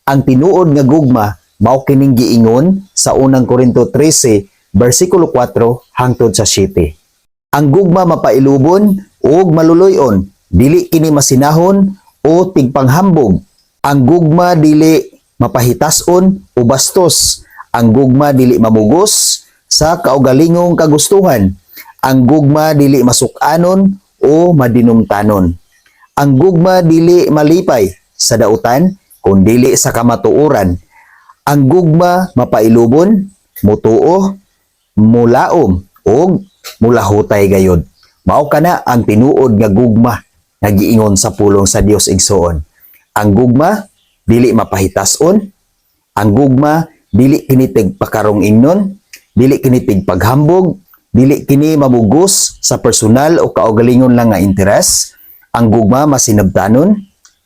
Ang tinuod nga gugma mao kining giingon sa Unang Korinto 13 bersikulo 4 hangtod sa 7. Ang gugma mapailubon ug maluluy-on, dili kini masinahon o tigpanghambog. Ang gugma dili mapahitason o bastos. Ang gugma dili mamugos sa kaugalingong kagustuhan. Ang gugma dili masuk-anon o madinumtanon. Ang gugma dili malipay sa dautan kun dili sa kamatuoran. Ang gugma mapailubon, mutuo, mulaom ug mulahutay gayod. Mao kana ang tinuod nga gugma nga giingon sa pulong sa Dios, igsoon. Ang gugma dili mapahitason, ang gugma dili kini tigpakarong ingnon, dili kini tigpaghambog, dili kini mamugos sa personal o kaugalingon lang nga interes. Ang gugma masinabtanon,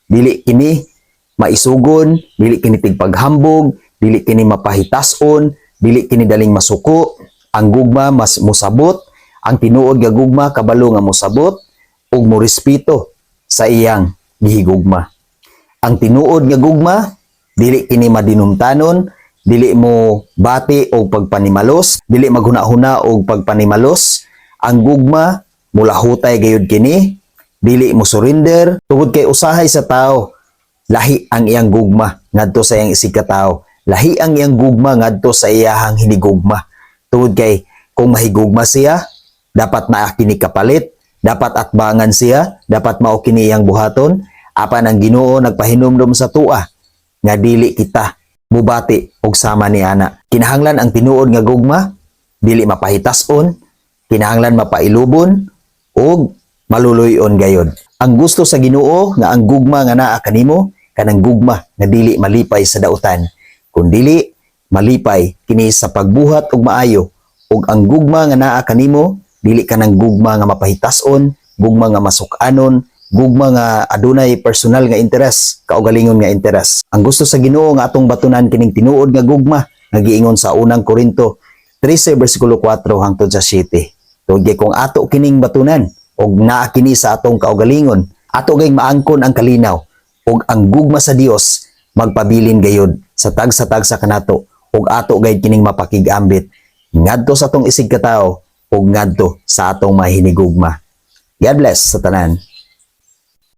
dili kini maisugon, dili kini tigpaghambog, dili kini mapahitason, dili kini daling masuko. Ang gugma mas musabot, ang tinuod nga gugma kabalo nga musabot ug morespeto sa iyang gihigugma. Ang tinuod nga gugma dili kini madinumtanon, dili mo bati og pagpanimalos, dili maghuna-huna og pagpanimalos. Ang gugma mulahutay gayud kini, dili mo surrender tungod kay usahay sa tao lahi ang iyang gugma ngadto sa iyang isig ka tao. Lahi ang iyang gugma ngadto sa iyahang hinigugma. Tungod kay kung mahigugma siya, dapat naa kini kapalit, dapat atbangan siya, dapat mao kini iyang buhaton. Apan ang Ginoo nagpahinumdom sa atua nga dili kita mubati og sama ni ana. Kinahanglan ang tinuod nga gugma dili mapahitason, kinahanglan mapailubon ug maluluy-on gayod. Ang gusto sa Ginoo nga ang gugma nga naa kanimo kanang gugma nga dili malipay sa dautan, kun dili malipay kini sa pagbuhat og maayo, ug ang gugma nga naa kanimo dili kanang gugma nga mapahitason, gugma nga masuk-anon, gugma nga adunay personal nga interes, kaugalingon nga interes. Ang gusto sa Ginoo nga atong batunan kining tinuod nga gugma nga giingon sa Unang Korinto 13 bersikulo 4 hangtod sa 7. Tungod kay kung ato kining batunan og naa kini sa atong kaugalingon, ato gayong maangkon ang kalinaw ug ang gugma sa Dios magpabilin gayod sa tagsa-tagsa kanato ug ato gayud kining mapakigambit ngadto sa atong isig katawo ug ngadto sa atong mahinigugma. God bless sa tanan.